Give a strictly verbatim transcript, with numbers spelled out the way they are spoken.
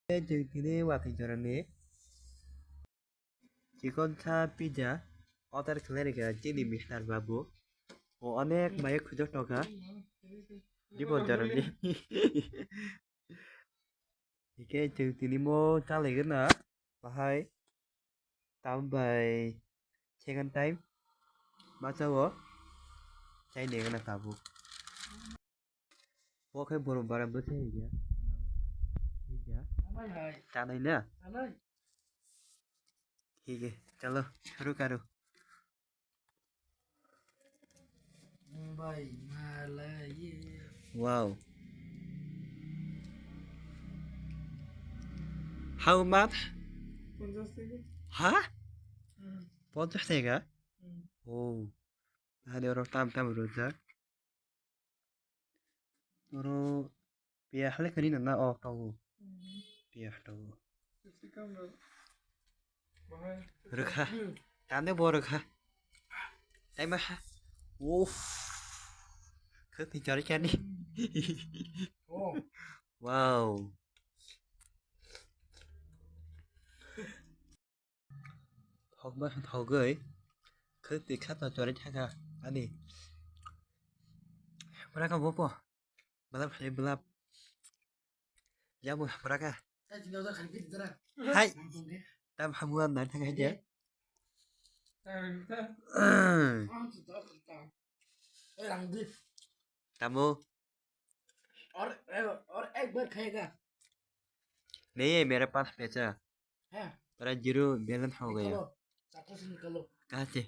Chwng tini watwi jorani chikon sa pizza order khlai rwkha chini mister babu. O onek mai khujak tongkha. Jibon jorani. Hikhe chwng tini mo chalaigwna bahai. Tambai second time masa o chai nengna tabuk. Bo khe borok bara bwsai ya. Ya. Tanai na. Hige, chalo, shuru karo. Bai malaye. Wow. How much? Ponchash taka. Ha? Hmm. Ponchash taka? Hmm. Oh. Tadi orang tam tam rujak. Oro piya hale kani na na o tawo. Hmm. Piya tawo. Rwkha. Tande bo rwkha. Taima ha. Uff. Khwtwi chari chani. Oh. Wow. Thokma thogwi. Khwtwi khatno chari thaka. Ani. Bwraka bopo. Belap hai belap. Yabu bwraka. Hai. Tam hamuan nai thang hai dia. Tamu. और और एक बार खाएगा। नहीं है मेरे पास पैसा। है। पर जीरो बैलेंस हो गया। निकालो। चाकू से निकालो। कहाँ से?